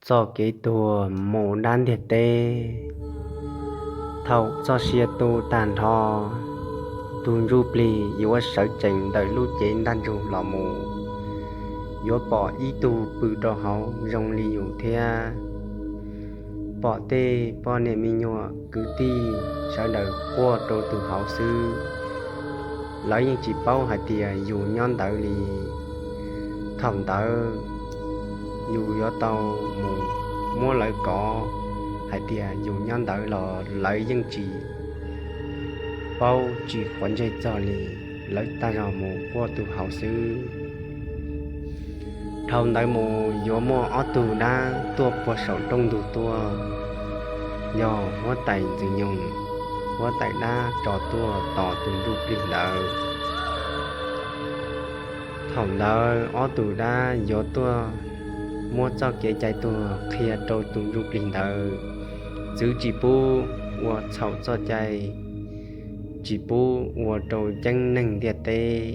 Txoj kev tuag mus dab ntiaj teb. Thaum txoj sia tu tag nrho, tus ntsuj plig yuav sawv tsees ntawm lub cev ntaj ntsug los mus, yuav pom ib tug pw rau hauv zoo li yus thiab. Pom tej poj niam me nyuam kwv tij sawv daws quaj rau tus hauv xwb, lawv yeej tsis paub hais tias yus nyob ntawd li. Thaum ntawd yus yuav tau mus muab lawv kov hais tias yus nyob ntawd los lawv yeej tsis paub tsis quav ntsej txog li, lawv tag zog mus quaj tus hauv xwb. Dhau ntawd mus yuav muaj ob tug dab tuaj puag saum rooj ntug tuaj, yog huab tais Ntxwg Nyoog, huab tais dab tso tuaj tos tus ntsuj plig ntawd. Thaum ntawd ob tug dab yuav tuaj muab txoj kev cai tuag qhia rau tus ntsuj plig ntawd, txwv tsis pub ua txhaum txoj cai, tsis pub ua rau ceeb neeg ntiaj teb.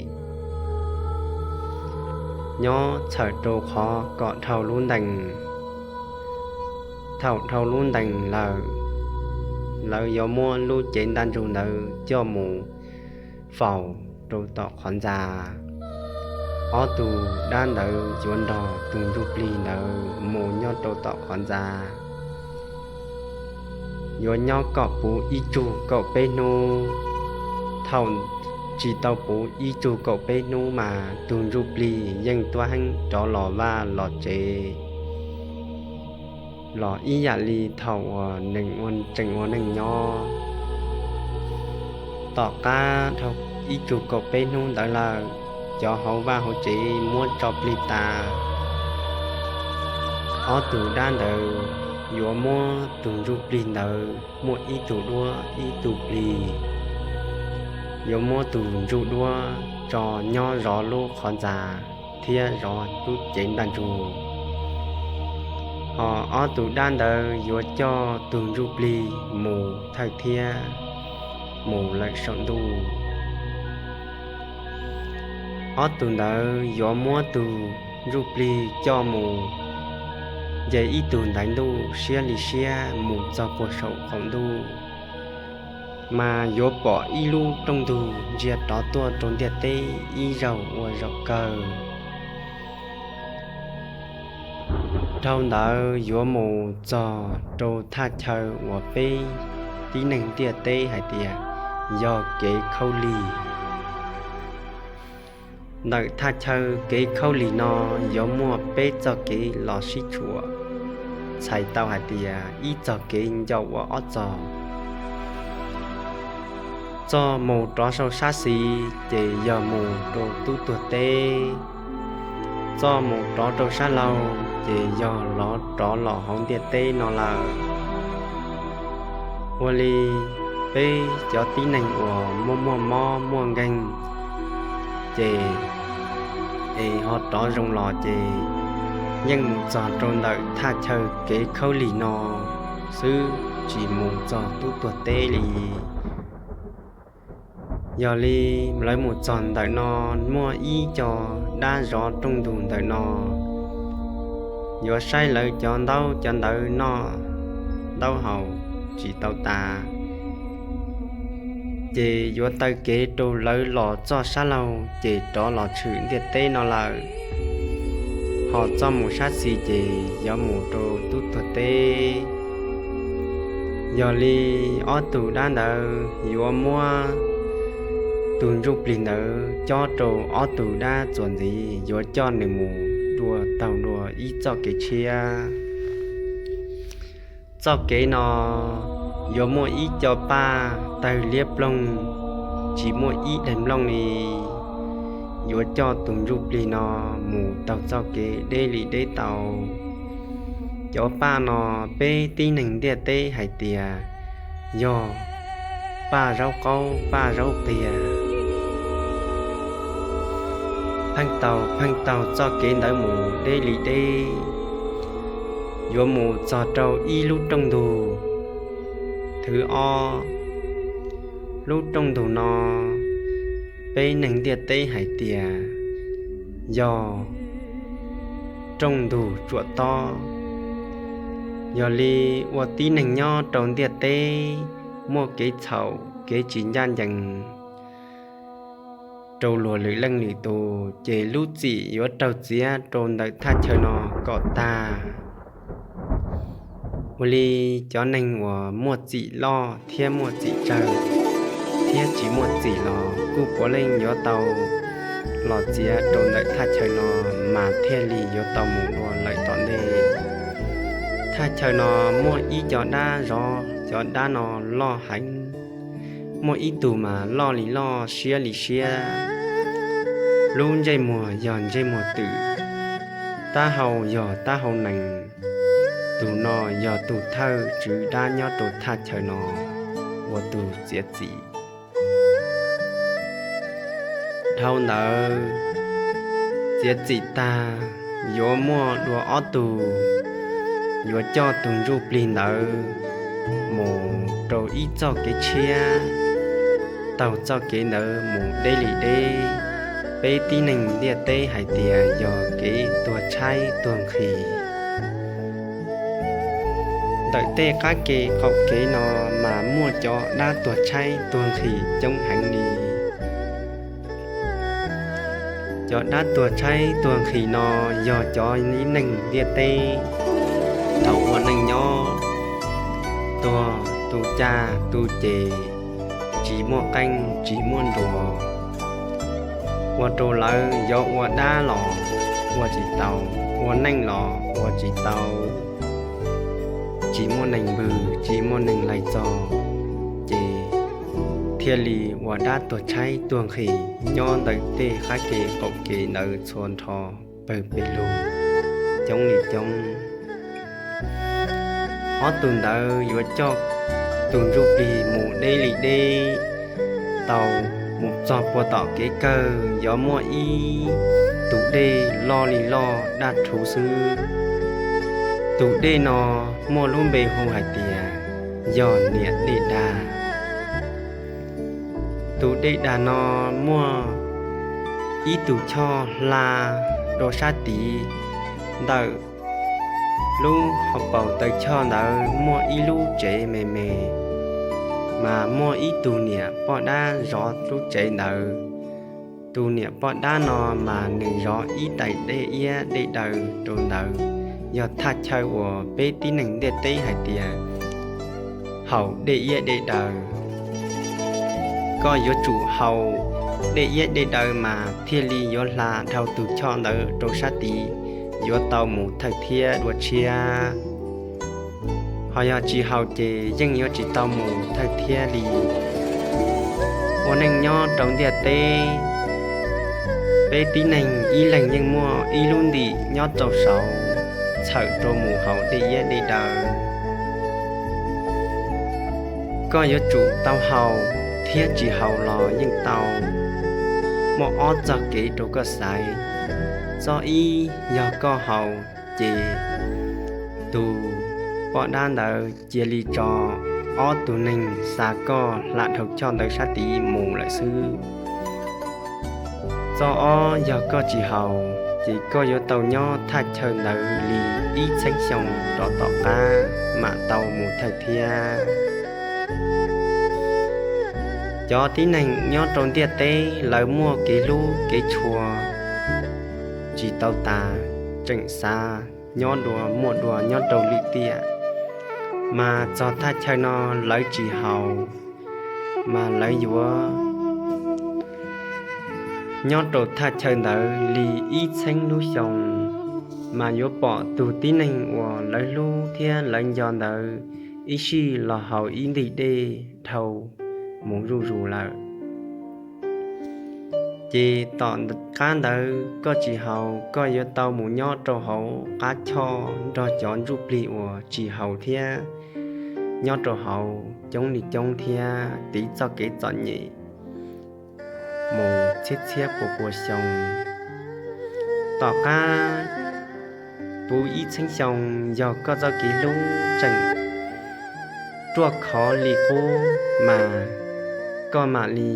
Nyob txhawm rau qhov kom dhau lub ntees. Thaum dhau lub ntees lawm, lawv yuav muab lub cev ntaj ntsug ntawd coj mus faus rau tom qhov ntxa. Ob tug dab ntawd yuav nrog tus ntsuj plig ntawd mus nyob rau tom qhov ntxa. Yuav nyob kom puv ib tsug kaum peb hnub. Thaum tsis tau puv ib tsug kaum peb hnub mas tus ntsuj plig yeej tuab heeb rov los vaj los tsev los ib yam li thaum uas nws tseem ua neej nyob. Tom qab dhau ib tsug kaum peb hnub ntawd lawm, cov hauv vaj hauv tsev muab tso plig tas. Ob tug dab ntawd yuav muab tus ntsuj plig ntawd muaj ib tug duab ib tug plig, yuav muab tus ntsuj duab tso nyob zov lub qhov ntxa thiab zov lub cev ntaj ntsug. Hos ob tug dab ntawd yuav coj tus ntsuj plig mus thawj thiab mus lawm saum ntuj. Ob tug ntawd yuav muab tus ntsuj plig coj mus nce ib tug ntaiv ntuj siab li siab mus txog puag saum qaum ntuj, mas yuav pom ib lub rooj ntug ntsia rov tuaj rau ntiaj teb ib zaug ua zaum kawg. Dhau ntawd yuav mus txog rau thaj chaw uas peb tib neeg ntiaj teb hais tias yog kev khaub lig. Ntawm thaj chaw kev khaub lig no yuav muaj peb txoj kev los sib tshuam, txhais tau hais tias ib txoj kev ncau ua ob txog. Txoj mus rov saum sab xis ces yog mus rau tub tuag teb, txoj mus rov rau sab laug ces yog los rov los hauv ntiaj teb no lawm. Ua li peb cov tib neeg uas muaj muaj mob muaj nkeeg ces es ho rov zoo los ces yeej mus txog rau ntawm thaj chaw kev khaub lig no xwb, tsis mus txog tub tuag teb li. Yog li lawv mus txog ntawm no, muaj ib co dab zov rooj ntug ntawm no, yuav saib lawv cov ntaub cov ntawv noj ntaub haus tsis tau tas, ces yuav taw kev rau lawv los txoj sab laug ces rov los tshwm ntiaj teb no lawm. Ho txoj mus sab xis ces yuav mus rau tub tuag teb. Yog li ob tug dab ntawd yuav muab tus ntsuj plig ntawd cob rau ob tug dab txuas ntxiv, yuav coj nws mus dua taug dua ib txoj kev tshiab. Txoj kev no yuav muaj ib co paj tawg liab ploog, tsis muaj ib daim nplooj li. Yuav coj tus ntsuj plig no mus taug txoj kev deb li deb tau. Cov paj no peb tib neeg ntiaj teb hais tias yog paj zaub qaub paj zaub qias. Pheej taug pheej taug txoj kev ntawd mus deb li deb, yuav mus txog rau ib lub rooj ntug. Thwv ob, lub rooj ntug no peb neeg ntiaj teb hais tias yog rooj ntug tsuam tob. Yog li ua tib neeg nyob rau ntiaj teb muaj kev txhaum kev tsis ncaj ncees rau luag lwm leej lwm tus, ces lub txim yuav raug txiav rau ntawm thaj chaw no kom tag. Ua li cov neeg uas muaj txim loj thiab muaj txim tsawg thiab tsis muaj txim los kuj puav leej yuav tau los txiav rau ntawm thaj chaw no, mas thiaj li yuav tau mus dua lawm tom ntej. Thaj chaw no muaj ib co dab zov, cov dab no loj heev. Muaj ib tug mas loj li loj siab li siab, lub ntsej muag yog ntsej muag twm, taub hau yog taub hau nees. Tus no yog tus thawj tswv dab nyob rau thaj chaw no ua tus txiav txim. Dhau ntawd, txiav txim tag, yuav muaj dua ob tug, yuav coj tus ntsuj plig ntawd mus rau ib txoj kev tshiab, taug txoj kev ntawd mus deb li deb. Peb tib neeg ntiaj teb hais tias yog kev tuag tshaib tuag nqhis. Ntawm tej qab ke qaum kev no mas muaj cov dab tuag tshaib tuag nqhis coob heev li. Cov dab tuag tshaib tuag nqhis no yog cov neeg ntiaj teb thaum ua neej nyob tuag tu cag tu ces tsis muaj qeej tsis muaj nruas, ua rau lawv yuav ua dab los ua tsis tau, ua neej los ua tsis tau, tsis muaj neeg npws tsis muaj neeg laig txog, ces thiaj li ua dab tuag tshaib tuag nqhis nyob ntawm tej qab ke qaum kev ntawd txhua nrho pawg pes lug coob li coob. Ob tug ntawd yuav coj tus ntsuj plig mus deb li deb, tau mus txog puag tom kev kawg yuav muaj ib tus dej loj li loj daj rhuv xwb. Tus dej no muaj lub npe hu hais tias yog niam dej dag. Tus dej dag no muaj ib tug choj hla dua sab tid. Ntawm lub hauv paus taw choj ntawd muaj ib lub tsev me me, mas muaj ib tug niam poj dab zov lub tsev ntawd. Tus niam poj dab no mas nws zov ib tais dej iab dej daw rau ntawd, yog thaj chaw uas peb tib neeg ntiaj teb hais tias haus dej iab dej daw. Koj yuav tsum haus dej iab dej daw mas thiaj li yuav hla dhau tus choj ntawd rau sab tid, yuav tau mus thawj thiab dua tshiab. Ho yog tsis haus ces yeej yuav tsis tau mus thawj thiab li. Ua neej nyob rau ntiaj teb, peb tib neeg ib leeg yeej muaj ib lub ntim nyob rau saud txhawm rau mus haus dej iab dej daw. Koj yuav tsum tau haus thiab tsis haus los yeej tau, muaj ob txoj kev rau koj xaiv. Txoj ib, yog koj haus ces tus poj dab ntawd cia li tso ob tug neeg xa koj hla dhau choj ntawd sab tid mus lawm xwb. Txoj ob, yog koj tsis haus ces koj yuav tau nyob thaj chaw ntawd li ib txheeb xyoo rov tom qab mam tau mus thawj thiab. Cov tib neeg nyob rau ntiaj teb lawv muaj kev hlub kev tshua tsis tau tas, tseem xav nyob dua muaj dua nyob rau lwm tiam, mas txog thaj chaw no lawv tsis haus, mas lawv yuav nyob rau thaj chaw ntawd li ib txheeb lub xyoo, mas yuav pom tus tib neeg uas lawv hlub thiab lawv nco ntawd ib sij los haus ib ntim dej dhau mus zuj zus lawm. Ces tom qab ntawd koj tsis haus, koj yuav tau mus nyob rau hauv qab choj nrog cov ntsuj plig uas tsis haus thiab, nyob rau hauv coob li coob thiab tiv txoj kev txom nyem mus txhiab txhiab pua pua xyoo. Tom qab puv ib txheeb xyoo, yog koj txoj kev hlub tseem ruaj khov li qub, mas koj mam li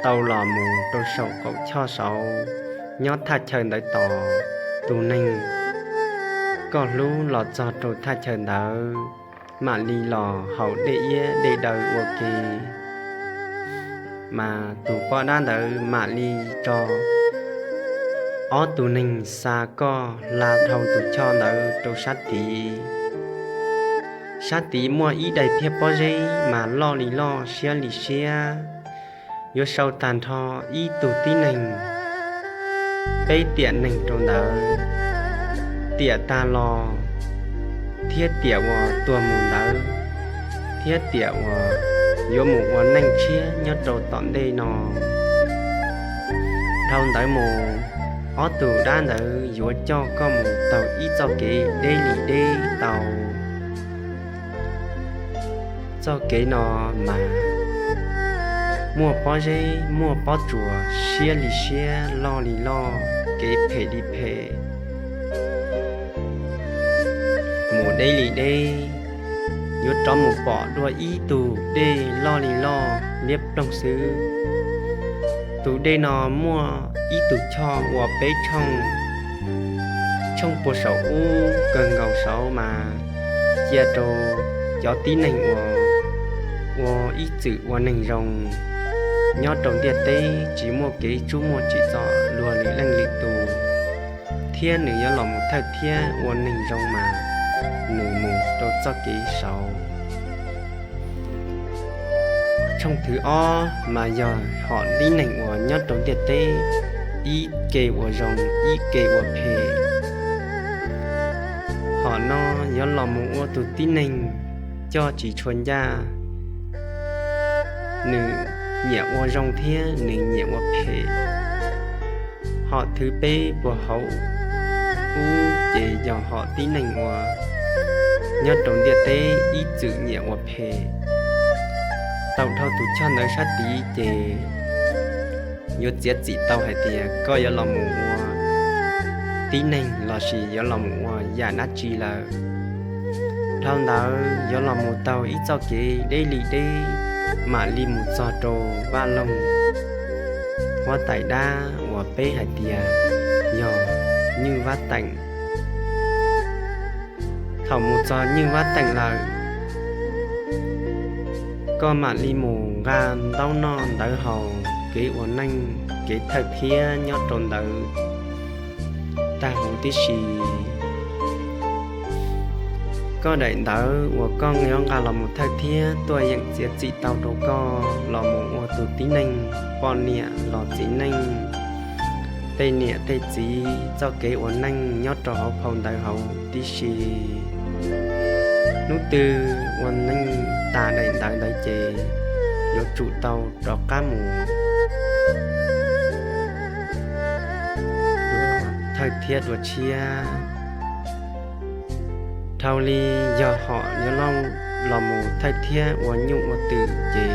tau los mus rau saum qaum choj saud, nyob thaj chaw ntawd tos tus neeg koj hlub los txog rau thaj chaw ntawd, mam li los haus dej iab dej daw ua ke. Mas tus poj dab ntawd mam li tso ob tug neeg xa koj hla dhau tus choj ntawd rau sab tid. Sab tid muaj ib daim phiaj pob zeb mas loj li loj siab li siab, yuav sau tag nrho ib tug tib neeg peb tiam neeg rau ntawd. Tiam tag los thiab tiam uas tuag mus ntawd, thiab tiam uas yuav mus ua neej tshiab nyob rau tom ntej no. Dhau ntawd mus, ob tug dab ntawd yuav coj koj mus taug ib txoj kev deb li deb tau. Txoj kev no mas muaj pob zeb muaj pob tsuas siab li siab loj li loj, kev phem li phem. Mus deb li deb, yuav rov mus pom dua ib tug dej loj li loj liab ploog xwb. Tus dej no muaj ib tug choj ua peb tshooj, tshooj puag saum ub kawg nkaus saud mas cia rau cov tib neeg uas ua ib txwm ua neeg zoo nyob rau ntiaj teb tsis muaj kev tsub muaj tsim txom luag lwm leej lwm tus, thiab nws yuav los mus thawj thiab ua neeg zoo mas nws mus rau txoj kev saud. Tshooj thwv ob mas yog hom tib neeg uas nyob rau ntiaj teb ib ke ua zoo ib ke ua phem. Hom no yuav los mus ua tus tib neeg coj tsis tshua ncaj, nws nyiam ua zoo thiab nws nyiam ua phem. Hom thwv peb puag hauv ub ces yog hom tib neeg uas nyob rau ntiaj teb ib txwm nyiam ua phem. Tau dhau tus choj ntawd sab tid ces yuav txiav txim tau hais tias koj yuav los mus ua tib neeg lossis yuav los mus ua yam dab tsi lawm. Dhau ntawd yuav los mus taug ib txoj kev deb li deb, mam li mus txog rau vaj loog huab tais dab uas peb hais tias yog Nyuj Vab Teem. Thaum mus txog Nyuj Vab Teem lawm, koj mam li mus nqa ntaub noj ntawv haus, kev ua neej kev thawj thiab nyob rau ntawd tag huv tib si. Koj daim ntawv uas koj yuav nqa los mus thawj thiab tuaj yeem txiav txim tau rau koj los mus ua tus tib neeg, poj niam los txiv neej, tej niam tej txiv txoj kev ua neej nyob rau hauv phau ntawv hauv tib si. Hnub twg ua neej tas daim ntawv ntawd ces yuav tsum tau rov qab mus thawj thiab dua tshiab. Dhau li yog hom yuav los mus thawj thiab ua nyuj ua twm ces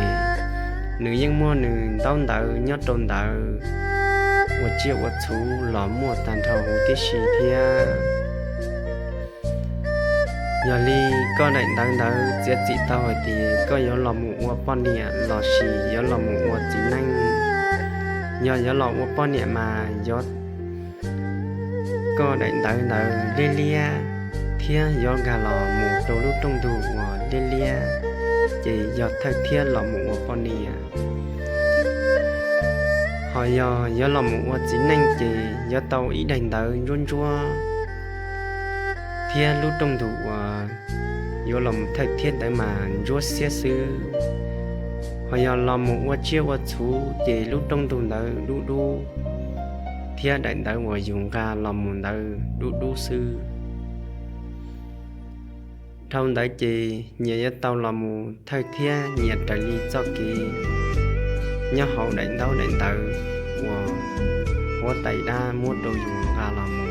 nws yeej muaj nws ntaub ntawv nyob rau ntawd, ua tsiaj ua txhu los muaj tag nrho huv tib si thiab. Yog li koj daim ntawv ntawd txiav txim tau hais tias koj yuav los mus ua poj niam lossis yuav los mus ua txiv neej. Yog yuav los ua poj niam mas yog koj daim ntawv ntawd liab liab thiab yuav nkag los mus rau lub rooj ntug uas liab liab, ces yog thawj thiab los mus ua poj niam. Ho yog yuav los mus ua txiv neej ces yuav tau ib daim ntawv ntsuab ntsuab thiab lub rooj ntug uas yuav los mus thawj thiab ntawd mas ntsuab xiab xwb. Ho yog los mus ua tsiaj ua txhu ces lub rooj ntug ntawd dub dub thiab daim ntawv uas yus nqa los mus ntawd dub dub xwb. Dhau ntawd ces nyias yuav tau los mus thawj thiab nyias raws li txoj kev nyob hauv daim ntaub daim ntawv uas huab tais dab muab rau yus nqa los mus.